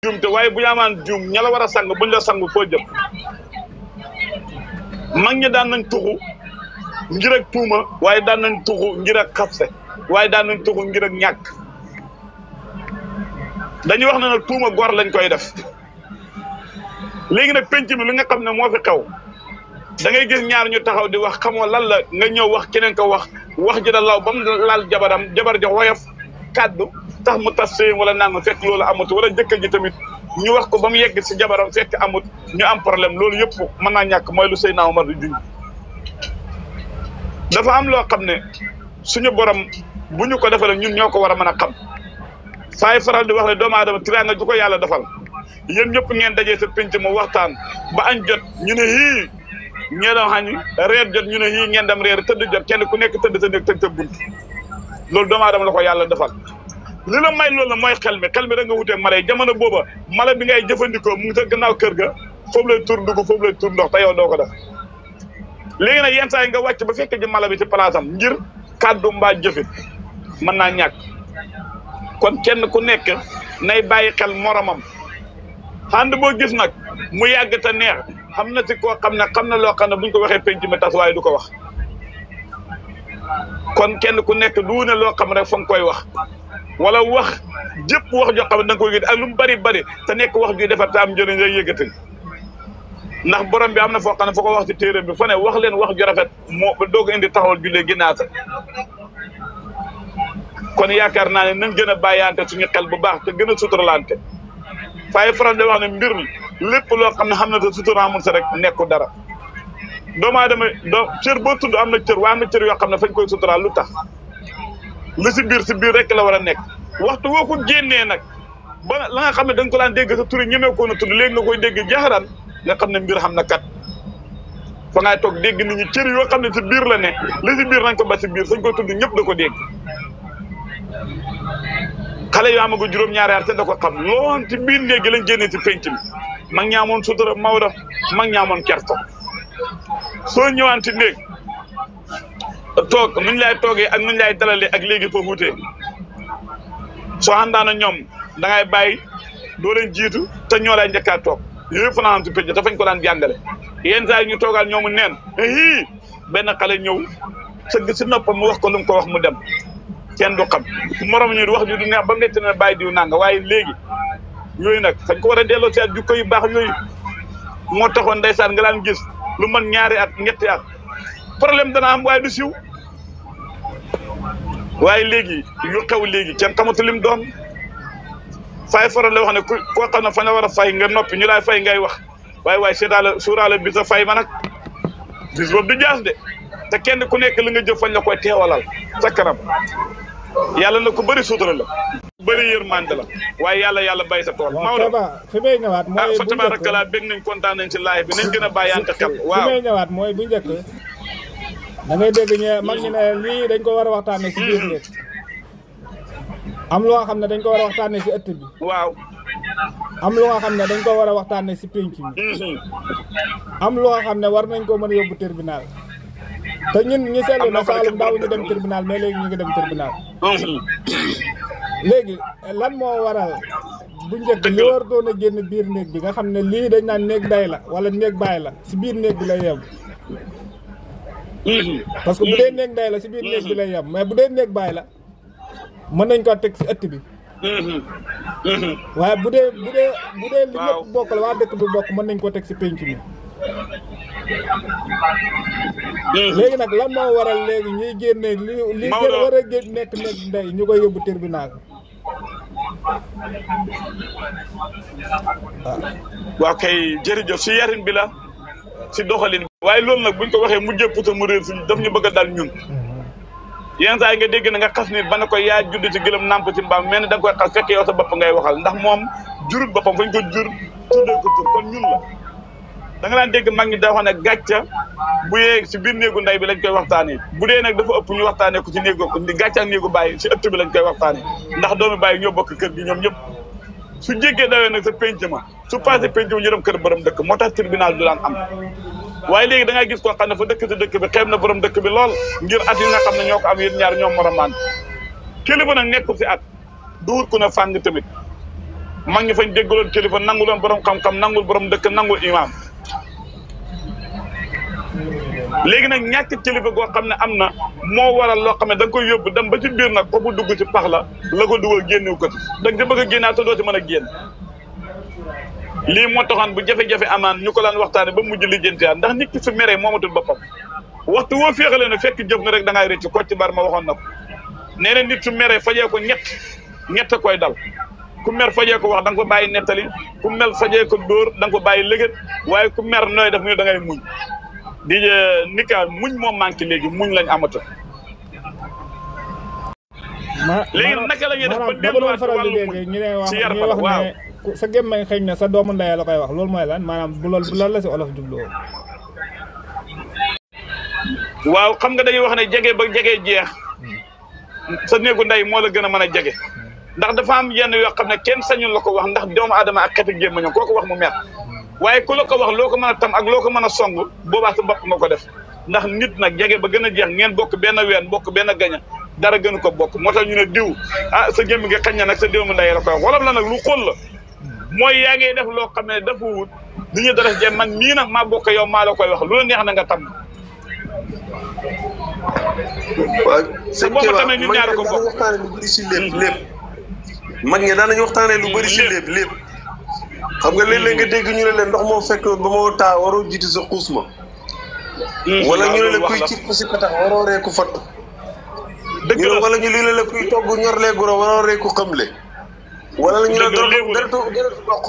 juum te waaye bu ñu amaan juum ña la war a sang buñ la sang foo jëm mag ñi daan nañ tuxu ngir ak tuuma waaye daan nañ tuxu ngir ak xafse waaye daan nañ tuxu ngir ak ñàkk dañuy wax ne nag tuuma gor lañ koy def léegi nag penc mi li nga xam ne moo fi xew da ngay gis ñaar ñu taxaw di wax xamoo lan la nga ñëw wax keneen ko wax ji da law ba mu laal jabaram jabar jox woyof kàddu tax mu tas sëy wala nangam fekk loolu amut wala jëkkër ji tamit ñu wax ko ba mu yegg si jabaram fekk amut ñu am problème loolu yëpp mën naa ñàkk mooy lu Seydina Omar di junj dafa am loo xam ne suñu borom bu ñu ko defalee ñun ñoo ko war a mën a xam faay faral di wax ne doomu aadama tiraanga ju ko yàlla defal yéen ñëpp ngeen dajee sa penc mu waxtaan ba añ jot ñu ne hii ñee doon xañ reer jot ñu ne hii ngeen dem reer tëdd jot kenn ku nekk tëdd sa nekk tëdd sa bunt loolu doomu aadama la ko yàlla defal li la may loolu la mooy xel mi da nga wutee mala yi jamono booba mala bi ngay jëfandikoo mu ngi sa gannaaw kër ga foofu lay tur dugg foofu lay tur ndox te yow doo ko def léegi nag yenn saa yi nga wàcc ba fekk ji mala bi ci place am ngir kàddu mbaa jëfit mën naa ñàkk kon kenn ku nekk nay bàyyi xel moromam ànd boo gis nag mu yàgg te neex xam na si koo xam ne loo xam ne buñ ko waxee penc mi tas waaye du ko wax kon kenn ku nekk du ne loo xam rek fa nga koy wax wala wax jëpp wax joo xam ne da nga koy yëg ak lu mu bari te nekk wax juy defar te am njëriñ ngay yëgati ndax borom bi am na foo xam ne foo ko wax ci téere bi fa ne wax leen wax ju rafet moo doog indi taxawal jullee ginnaata kon yaakaar naa ne nañ gën a bàyyante suñu xel bu baax te gën a suturalante fay faral di wax ne mbir lépp loo xam ne xam na te suturaamul sa rek nekku dara doomu aadama cër boo tudd am na cër waa am na cër yoo xam ne fañ koy suturaal lu tax li si biir rek la war a nekk waxtu woo ko génnee nag ba la nga xam ne da nga ko daan dégg sa turi ñemee ko na tudd léegi nga koy dégg jaxaraan nga xam ne mbir xam na kat fa ngay toog dégg nit ñi cër yoo xam ne si biir la ne li si biir nañ ko ba si biir fañ koy tudd ñëpp da ko dégg xale yoo amagu juróom-ñaari at te da ko xam loon ci biir léegi lañ génnee si penc mi mag ñaamoon sutura Maodo mag ñaamoon kerto soo ñëwaan ci néeg toog nuñ lay toogee ak nuñ lay dalalee ak léegi foofu wutee soo àndaana ñoom da ngay bàyyi doo leen jiitu te ñoo lay njëkkaa toog yooyu fa naa am ci penc te fañ ko daan jàngale yenn saa yi ñu toogal ñoomu neen hii benn xale ñëw sëgg si noppam mu wax ko lu mu ko wax mu dem kenn du xam morom ñu wax ju du neex ba mu nekk ne bàyyi diw nanga waaye léegi yooyu nag fañ ko war a delloo si at jukko yu baax yooyu moo taxoon ndeysaan nga daan gis lu man ñaari at ñetti at problème dana am waaye du siw waaye léegi yu xew léegi kenn xamatu lim doon fay faral la wax ne koo xam ne fa nga war a fay nga noppi ñu laay fay ngay wax waaye seetaale suuraale bi sa fay ma nag bis boobu du jaas de te kenn ku nekk li nga jëf fañ la koy teewalal sa kanam yàlla na ko bëri suutura la bëri yërmande la waaye yàlla bay sa tool Maodo fi may ñëwaat mooy fa tabarakallah bég nañ kontaan nañ ci laay bi nañ gën a bàyyante xel waaw fi may ñëwaat mooy bu njëkk da ngay dégg mag ñi ne lii dañ ko war a waxtaane si biir néeg am loo xam ne dañ ko war a waxtaane si ëtt bi waaw am loo xam ne dañ ko war a waxtaane si pénc mi am loo xam ne war nañ ko mën a yóbbu tribunal te ñun ñu seetlu na Saalum daaw ñu dem tribunal mais léegi ñu ngi dem tribunal léegi lan moo waral bu njëkk li war doon a génn biir néeg bi nga xam ne lii dañ naan néeg day la wala néeg baay la si biir néeg bi lay yem parce que bu dee néeg day la si biir néeg bi lay yem mais bu dee néeg baay la mën nañ ko teg si ëtt bi waaye bu dee li ñëpp bokk la waa dëkk bi bokk mën nañ ko teg si pénc mi léegi nag lan moo waral léegi ñuy génne li war a génn nekk ndey ñu koy yóbbu tribunal waaw kay jërëjëf si yarin bi la si doxalin bi waaye loolu nag buñ ko waxee mu jëpp mu réer si daf ñu bëgg a dal ñun yenn saa yi nga dégg na nga xas nit ba na koy yaa judd ci gëlëm nàmp ci mbaam mel ni da nga koy xas fekk yow sa bopp ngay waxal ndax moom jurut boppam fañ ko jur tuddee ko tur kon ñun la da nga daan dégg mag ñi daa wax ne gàcca bu yee si biir néegu ndey bi lañ koy waxtaanee bu dee nag dafa ëpp ñu waxtaanee ko ci néegu gàcca ak néegu bàyyi si ëtt bi lañ koy waxtaanee ndax doomi bàyyi ñoo bokk kër gi ñoom ñëpp su jéggee dawee nag sa penc ma su passé penc ma ñu dem kër borom dëkk moo tax tribunal du daan am waaye léegi da ngay gis koo xam ne fa dëkk si dëkk bi xeeb na borom dëkk bi lool ngir at yi nga xam ne ñoo ko am yéen ñaar ñoom moromaan kilifa nag nekkul si at du wut ku ne fàng tamit mag ñi fañ déggaloon kilifa nanguloon borom xam-xam nangul borom dëkk nangul imaam léegi nag ñàkk kilifa goo xam ne am na moo waral loo xam ne da nga koy yóbbu dem ba ci biir nag ba bu dugg ci pax la ko dugal génnewu ko ci da nga bëgg a génnaat te doo ci mën a génn lii moo taxoon bu jafe-jafe amaan ñu ko daan waxtaane ba mujj lijjantiwaat ndax nit ki su meree moomatul boppam waxtu woo féexalee ne fekk jëf na rek da ngay rëcc ko ci bar ma waxoon na ko nee na nit su meree fajee ko ñett koy dal ku mer fajee ko wax da nga ko bàyyi nettali ku mer fajee ko dóor da nga ko bàyyi léget waaye ku mer nooy def mu da ngay muñ di nika muñ moo manqué léegi muñ lañ amata léegi naka la ñuy def ba delluwaat faral di dégg ñu ne wax ne sa gémmañ xëy na sa doomu ndey la koy wax loolu mooy lan maanaam bu loolu la si olof jubloo waaw xam nga dañuy wax ne jege ba jege jeex sa néegu ndey moo la gën a mën a jege ndax dafa am yenn yoo xam ne kenn sañul la ko wax ndax doomu aadama ak xeeti gémmañam koo ko wax mu mer waaye ku la ko wax loo ko mën a tam ak loo ko mën a song boobaa sa bopp nga ko def ndax nit nag jege ba gën a jeex ngeen bokk benn ween bokk benn gaña dara gënu ko bokk moo tax ñu ne diw sa gémmi nga xañ na nag sa doomu ndey la koy wax wolof la nag lu xóol la mooy yaa ngi def loo xam ne dafa wut du ñu dara jëm man mii nag maa bokk yow maa la koy wax lu la neex na nga tam waaw sëñ boobu tamit ñu ñaar ko bokk waxtaane lu bëri si lépp mag ñi daan nañu waxtaane lu bëri si lépp xam nga léeg-léeg nga dégg ñu ne leen ndox moo fekk ba moo taa waroo jiitu sa xuus ma wala ñu ne la kuy cib si patax waroo reeku fatt dëgg la wala ñu ne la kuy togg ñorlee guro waroo reeku xamle wala ñu ne deretu dox